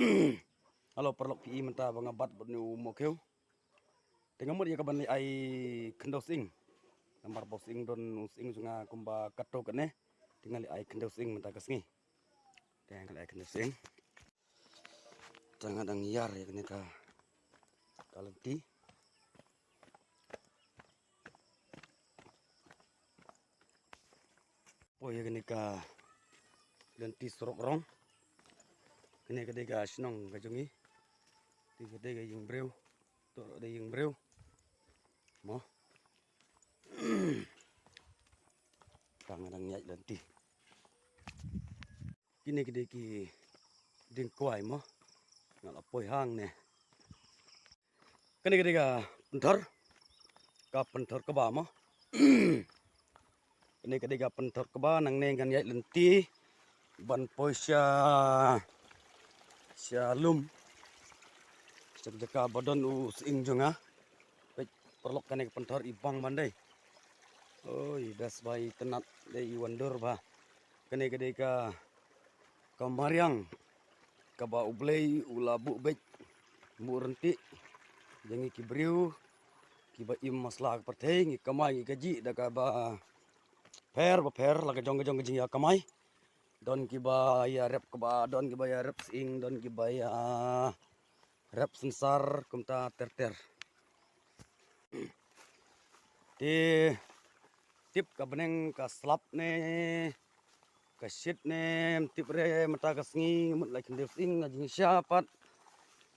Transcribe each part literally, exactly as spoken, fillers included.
Halo paralok, phi i mynta ba nga bat bad une u mohkhiew. Te nga mut ïa kaban leit ai khyndew sying. Namar ba u sying don u sying jong nga kumba katto katne. Te nga leit ai khyndew sying mynta ka sngi. Te nga leit ai khyndew sying. Te nga dang ïar ïa kane ka, ka lynti. Poi ïa kane ka lynti surok rong. Kane ka dei ka shnong ka jong ngi. Te ka dei ka ïing briew. To dei ïing briew. Mo. Ka nga dang ïaid lynti. Kine ki dei ki dieng kwai mo. Nga la poi hangne. Kane ka dei ka pynthor. Ka pynthor kba mo. Kane ka dei ka pynthor kba, nangne ngan ïaid lynti ban poi sha, sha lum. Sha ka jaka ba don u sying jong nga. Peit paralok, kane ka pynthor i bang ban dei. Oi, best ba i tynnat dei, i wandur ba. Kane ka dei ka, ka mariang kaba U Blei u la buh beit, buh ryntih jong ngi ki briew kiba im masla ka pyrthei, ngi kamai ngi kajih da kaba pher ba pher, la ka jong ka jong ka jingïakamai. Don kiba ïarep kba, don kiba ïarep sying, don kiba ïarep synsar, kumta ter ter. Te tip ka bneng ka slap ne ka shit ne, tip re mynta ka sngi mut la khyndew sying, nga jingshisha pat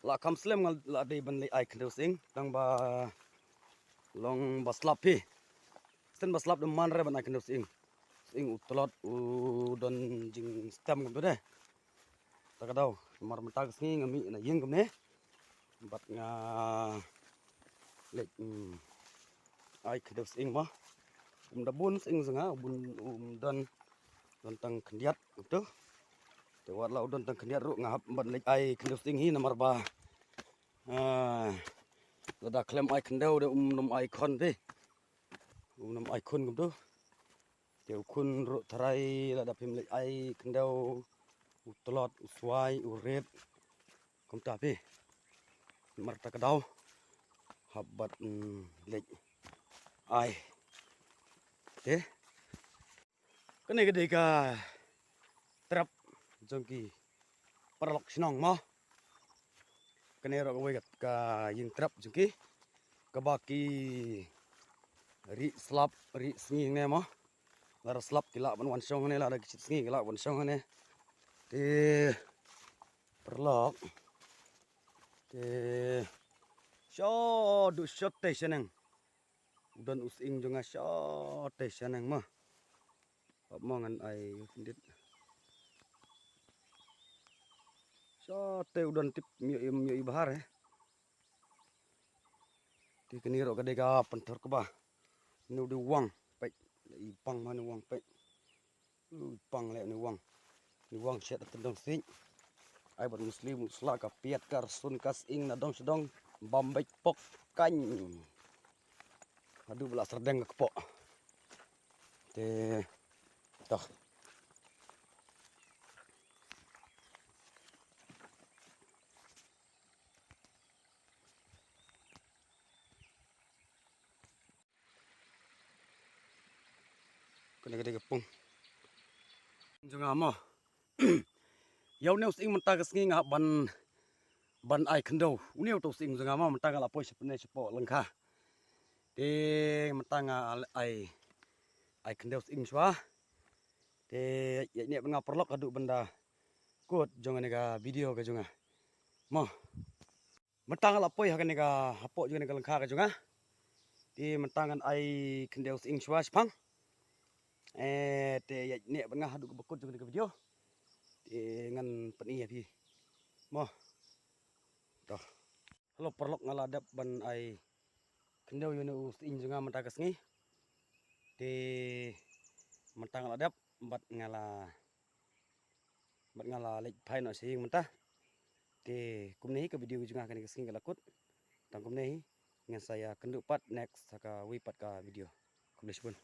la kham slem nga la dei ban leit ai khyndew sying, tang ba long ba slap hi. Shen ba slap da man re ban ai khyndew sying. Sying u tlot u don jingstem kumtu de. Ta ka daw, mar mynta ka sngi nga mih na ïing kumne. Bad nga leit, mm, ai khyndew sying mo. Um da bun sying jong nga, um bun, um don, don tang khyndiat kumtu. Te wat la u don tang khyndiat ruh nga hap ban leit ai khyndew sying hi namar ba, ah, lada khlem ai khyndew de um nym ai khun phi. Um nym ai khun kumtu. Te u khun ruh tharai lada phim leit ai khyndew, u tlot, u swai, u rit, kumta phi. Mar ta ka daw hap bad, mm, leit ai. Te kane ka dei ka trep jong ki paralok shnong mo. Kane ruh kawei ka, ka ïing trep jong ki, kaba ki rieh slap rieh sngi hangne mo. Lada slap ki lah ban wan shong hangne, lada ki shit sngi ki lah wan shong hangne. Te paralok, te sha duh shatei shaneng. U don u sying jong nga shatei shaneng mo. Hap mo ngan ai u khyndiat. Shatei u don tip, mioh im, mioh i bahar eh. Te kane ruh ka dei ka pynthor kba. Une u dei u wang, peit. I bang ma une u wang, peit. U bang leh une u wang. Une u wang shet da tyndong siej. Ai bad musli musla, ka piat ka rsun ka sying, nadong shadong bam beit pok kaiñ. Haduh ba la serdeng ka kpoh. Te toh. Kane ka dei ka pung jong nga mo. Ïa une u sying mynta ka sngi nga hap ban, ban ai khyndew. Une uto u sying jong nga mo, mynta nga la poi shapne shapoh lyngkha. Te mynta nga ai, ai khyndew sying shuwa. Te ïa ine bad nga paralok haduh ban da kut jong kane ka video ka jong nga mo. Mynta nga la poi ha kane ka, hapoh jong kane ka lyngkha ka jong nga. Te mynta ngan ai khyndew sying shuwa shaphang. Eh, te ïa ine bad nga haduh kaba kut jong kane ka video. Te ngan pyni ïa phi mo. Toh. Halo paralok, nga la dep ban ai khyndew ïa une u sying jong nga mynta ka sngi. Te mynta nga la dep bad nga la, bad nga la leit phai noh sha ïing mynta. Te kumne hi ka video ka jong nga kane ka sngi ka la kut. Tang kumne hi, ngan sa ïakynduh pat next ha kawei pat ka video. Khublei shibun.